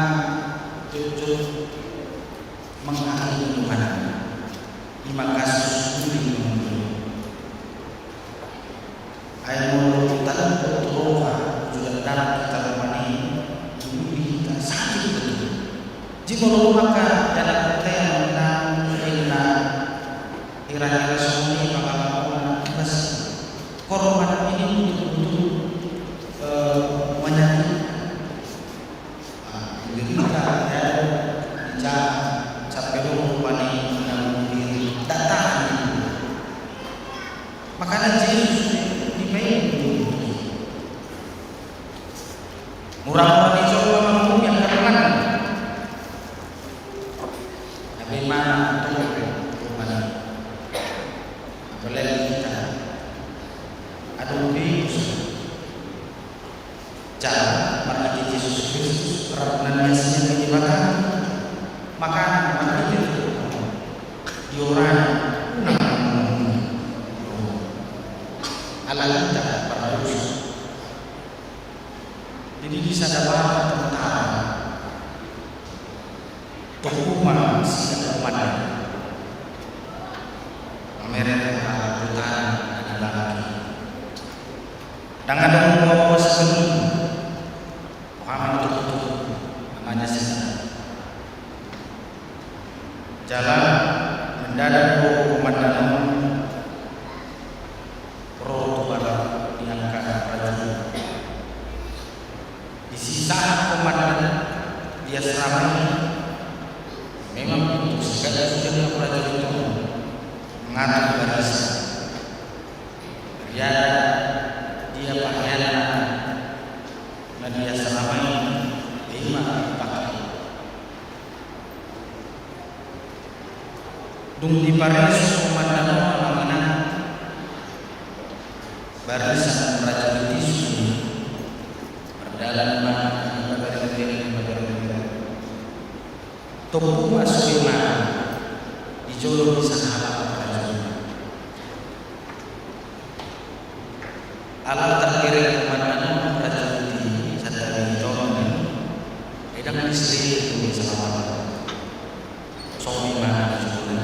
jotjot menghakimi Tuhan. Ima kasus Uli Mangudul. Ai molo tadok tu roha, tu dakdanak hita rupani, tu diri hita sakit betul. Jadi molo angka dakdanak hita yang menang, hira-hira songon i pangalaman, pasti korban ini betul-betul, eh, menyakitkan. Ah, menderita, ya, dicak, sampai dulu rupani, menang diri, datang. Makana Jesus dibaen do. Mura-mura ni jolma manguhumi angka donganna. Hape ima na tong rupani. Apalagi hita. Adong be dosa. Jala marhite Jesus Kristus rap na niasian ni Debata. Makana marhite tu diurai unang manguhumi. Ala hita pardosa. Jadi di sada mata tentara. Tunggu ma sian komandan. Mamereng hutahan na di bangki. Ndang adong na mamuas bani. Roha ma na tutu, namanya sinta. Jala mendadak do komandan on ro tu balak ni angka prajurit. Disi sahat komandan di asrama i, memang pintu si Sude ma prajurit on mangatur barisan. Ia dia paheanna na di asrama i, ima dipake. Dung dipareso komandan on, amang inang, barisan prajurit i sude mardalan ma, ima bereng-bereng, ima bereng-bereng. Tompu ma sude mangan di jolo ni sahalak prajurit. Ala targereng komandan on prajurit i, santabi i, tongon i, ai ndang diselidiki be sahalak on. Songon i mangan di jolo ni.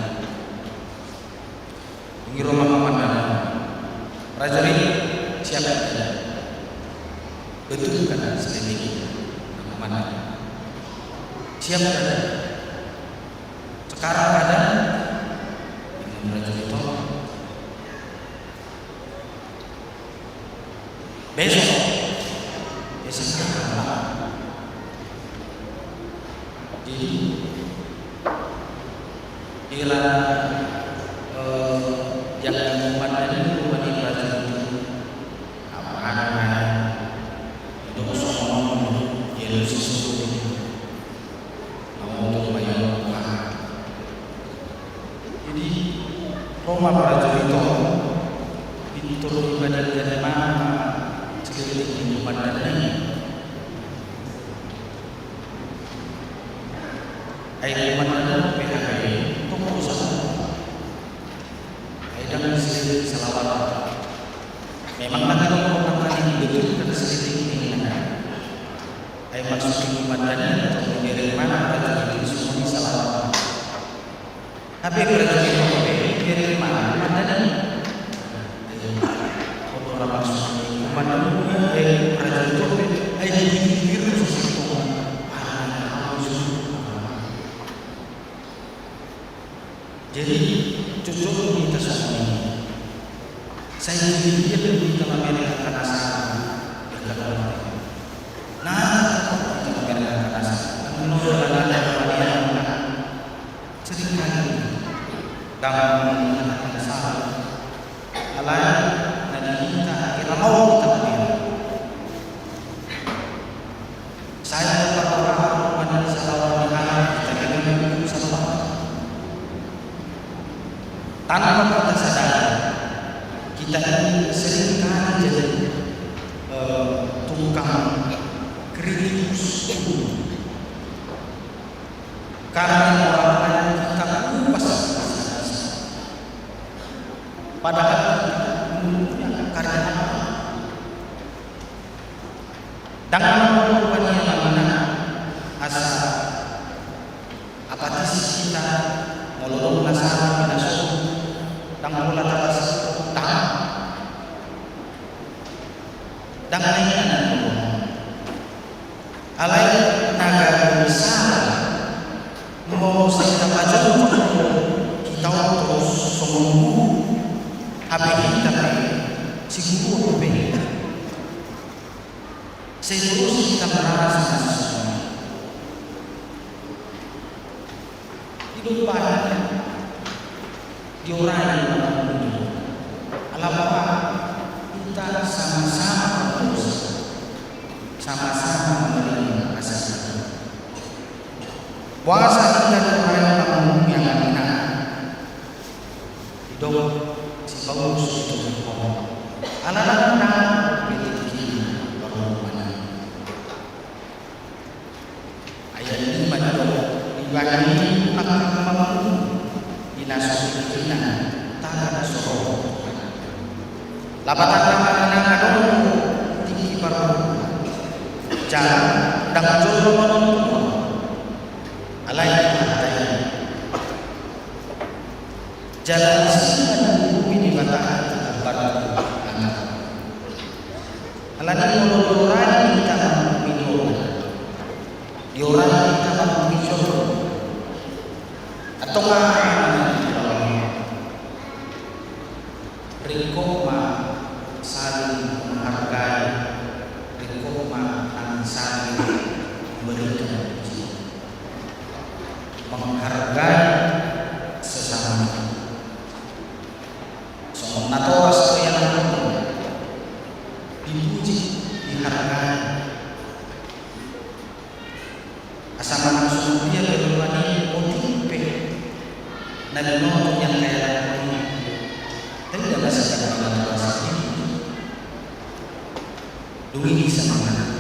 Dung i ro ma komandan on. Prajurit, siap keadaan. Betul kan selidiki, komandan? Siap keadaan. Sekarang keadaan, bingung prajurit on. Besok, besok apa? Jadi, hira, eh, yang komandan i rumah di prajurit i. Apa ada main? Itu songon dia lu susu. Naung tung bayo. Jadi, ro ma prajurit on, pintor dibadingkan ma selidiki ni komandan i. Ai komandan on pe hape, tong urusan. Ai ndang diselidiki sahalak. Memang nanti lo komandan i, betul kan selidiki ni, nah. Ai maksud ni komandan i, tong digereng ma prajurit i songon i sahalak. Hape prajurit on pe digereng ma komandan i. Ai, kodang maksud ni komandan i, eh, prajurit on pe, ai dipikir-pikir do sude tong. Ah, ah, ah. Jadi, jujur hita songon i. Sai jadi dia hita mamereng angka na salah. Dia kata orang. Nah, hita mamereng angka na salah. Kan menurut anak-anak yang mana? Seringkali. Dalam angka na salah. Alai, na di hita, hira mau hita mamereng. Sai parrohahon ma di saluhut ni halak, hita i memang salah. Tanpa kita sadari, kita ini seringkali jadi, eh, tukang kritikus. Karena orang lain kita kupas. Padahal kita punya karya. Ndang molo rupa ni amang inang asa apatis hita, molo adong na salah di na so, ndang pola tapas, ndang. Ndang na i na. Alai na gabe salah, molo sai tapajongjong hita on torus songon guru, hape hita pe siguru on dope. Sai torus hita merasa songon i. Di domba i, diorai ma na muli. Ala boha? Hita sama-sama berdosa, sama-sama menerima kasih. Boasa hita diorai ma na muli, amang inang? Didok si Paulus di Roma. Ala nang na pe tingki parungguman i. Ayat lima do, dibahen i nang pangulu, di na so tingkina, tagan so ro. Lapatanna ma na adong tingki parungguman. Jala ndang jolo manontuhon. Alai hata i. Jala disi ma diurupi Debata hita batu anak. Alani molo diorai hita mangurupi Debata, diorai hita mangurupi joro. Antong aha na ringkot ma saling menghargai, ringkot ma nang saling memberikan puji. Menghargai Jadi nonton yang kayak lagu ini. Tapi udah masih ada orang tua sendiri. Dulu ini sama.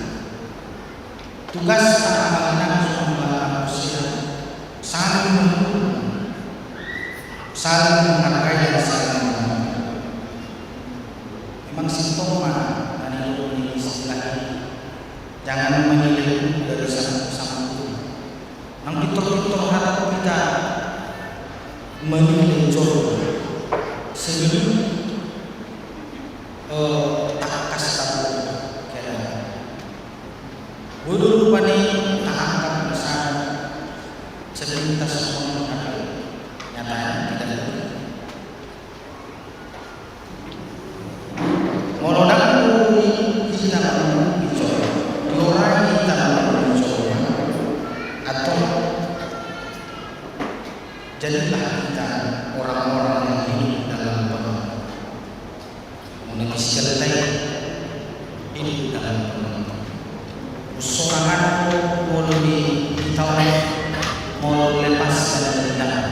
Tugas anak-anak semua manusia saling menghormati, saling menghargai dan saling menghormati. Memang sintong ma, dan itu ini istilah ini. Jangan menilai dari satu sama itu. Nang pintor-pintor hata kita menilai jolma sebelum eh, tangkas tahu kira. Bodo rupani tangkas misalnya sepintas ngomong, tapi nyatanya tidak. Molo dang di kita menunggu bicara, diorai kita menunggu bicara, atau jadilah kita orang-orang yang hidup dalam pengakuan. Muna misalna hidup dalam pengakuan. Usorangan molo di kita, molo lepas dari dendam.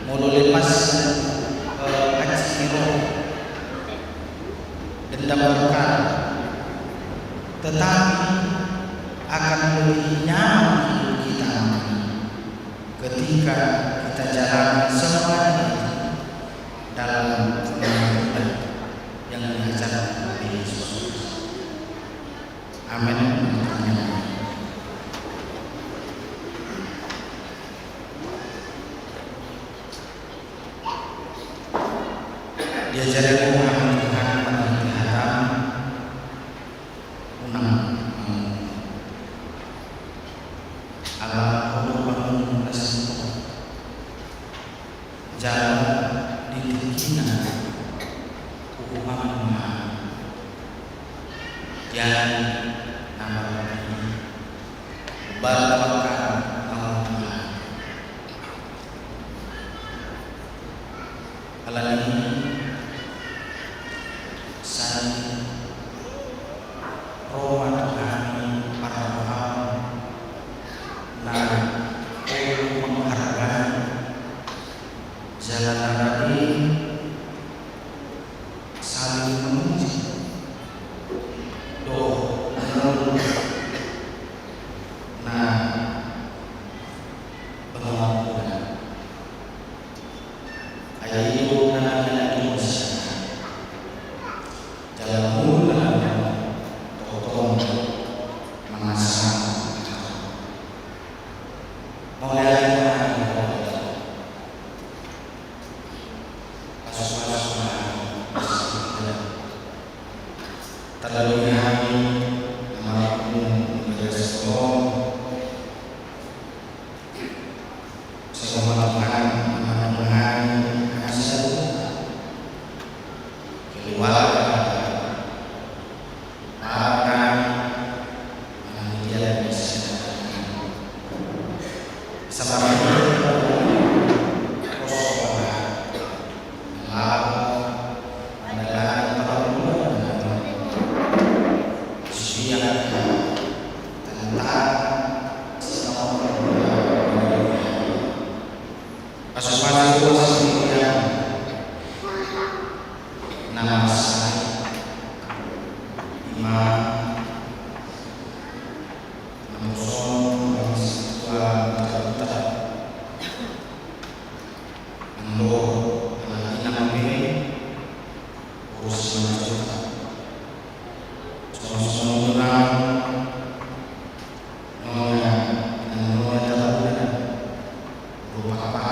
Molo lepas eh, haji ni roh, dendam perkara. Tetapi akan lebih nyaman hidup kita ketika kita jalani semuanya dalam pengertian yang diajarkan oleh Yesus. Amin. Diajari Tuhan, Tuhan, Tuhan, Tuhan, unang, hmm, ala untuk bangun nasib. Jala di tingkina hukuman ma. Jadi nama ini baru akan mau ma. Alani sai Roma tu hami parroham na ulu menghargai jala na radi saling memuji dohot menghargai na pengampunan. Ai i do na nilai dosa. Jala molo na tongtong mangasam. Mauliate ma di Tuhan. Pasu-pasu ma. Tadalumi hami, amarahum, ibadah shalom. Selamat malam, teman-teman. Masih ada keluarga, makan, makan dia dan bisa. Sama Anggo anak inang pe, urus manjota. Songon-songon nang nona, nang nona tabulan, rupa apa?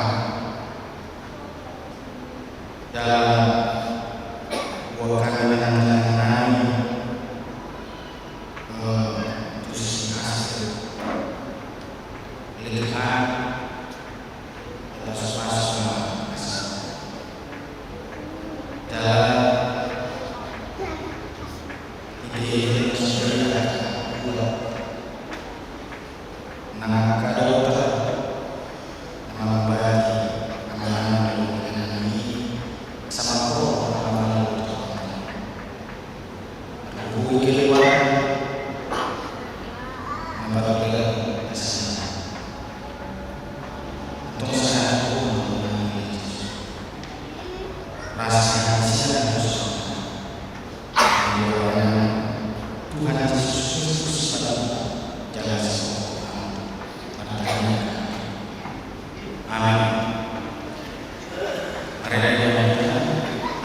Amin. Marende ma hita,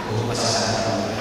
hupasahat hami.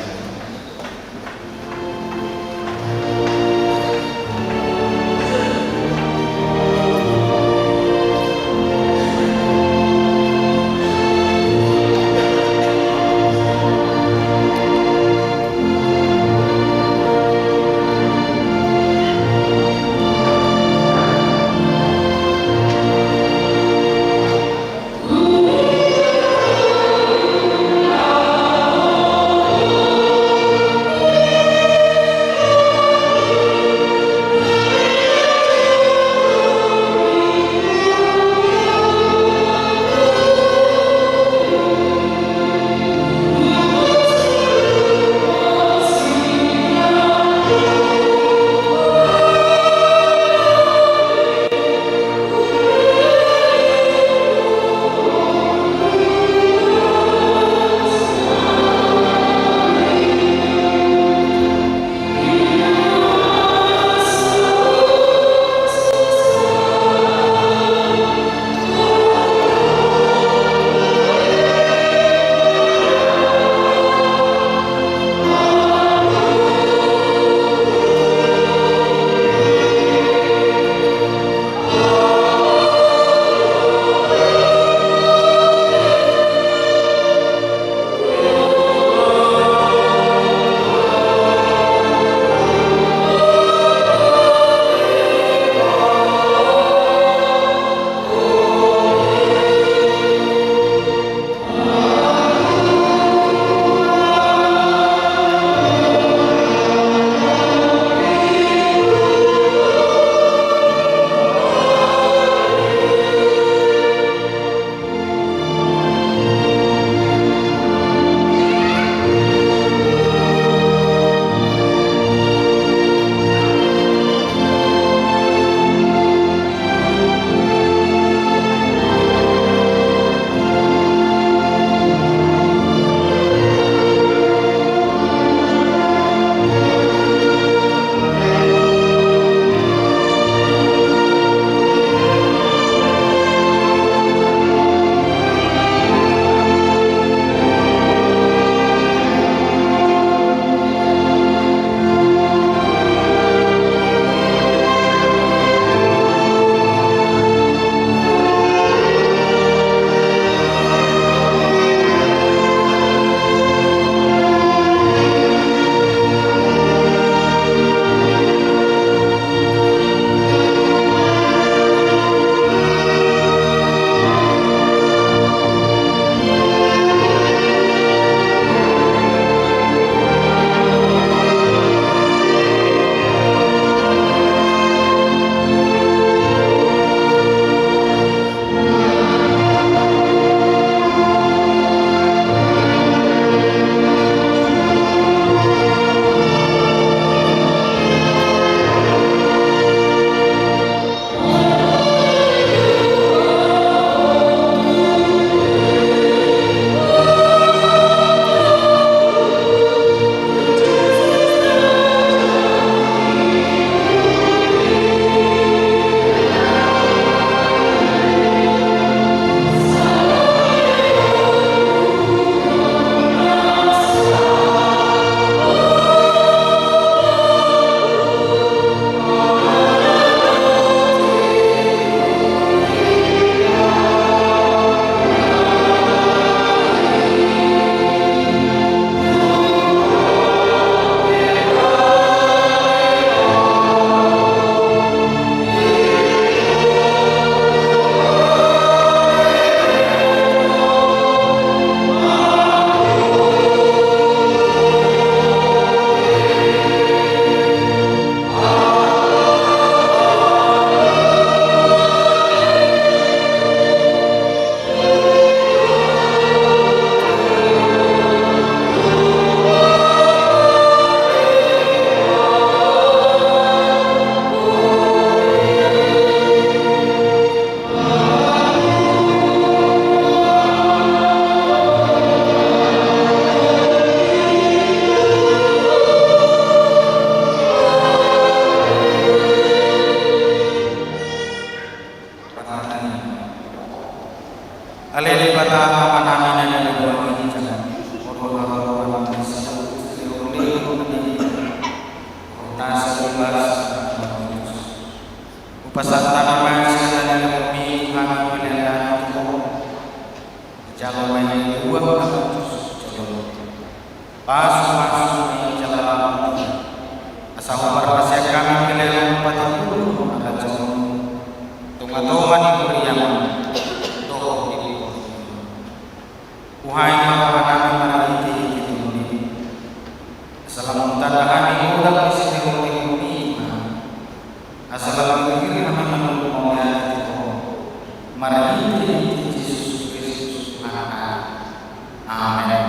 Ale Debata Amanami na di banua ginjang, ro ma rohaM, asa uli ma rohaM, asa uli ma rohaM. Hupasahat hami ma sian na nilehonMi tu hami pelean nami tu Ho. Jalo ma i uang na kudus jolo. Pasupasu ma i jala lam. Asa huparhaseang hami pelean patimbulhon harajaonMu. Tongatonga ni huriaM dohot di portibi on. Huhae ma rohanami marhitehite tondiM. Asa lam tanda hami godang di silehonlehonMi. Asa lam tingki hami manungkun mauliate tu Ho. Marhitehite Jesus Kristus Tuhanta. Amen.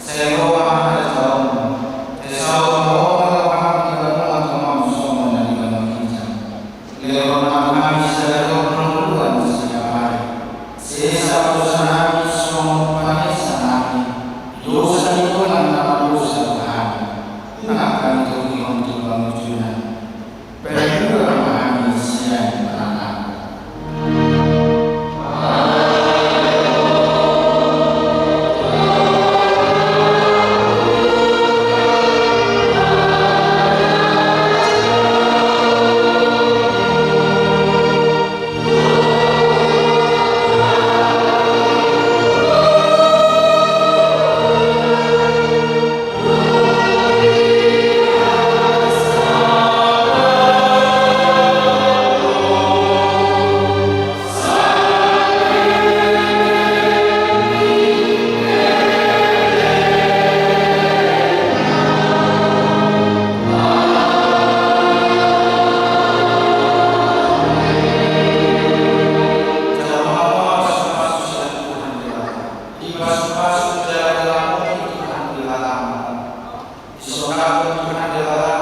Sai ro ma harajaonMu, sai saut ma rohaM di banua tonga on songon na di banua ginjang. Lehon ma tu hami sadari on hangoluan siapari. Sesa ma dosanami songon panesanami di dosa ni dongan na mardosa tu hami. Unang hami togihon tu pangunjunan. Perlua ma hami sian pangago. Ipasupasu jala diramoti Tuhan Debata. Disondangkon Tuhan Debata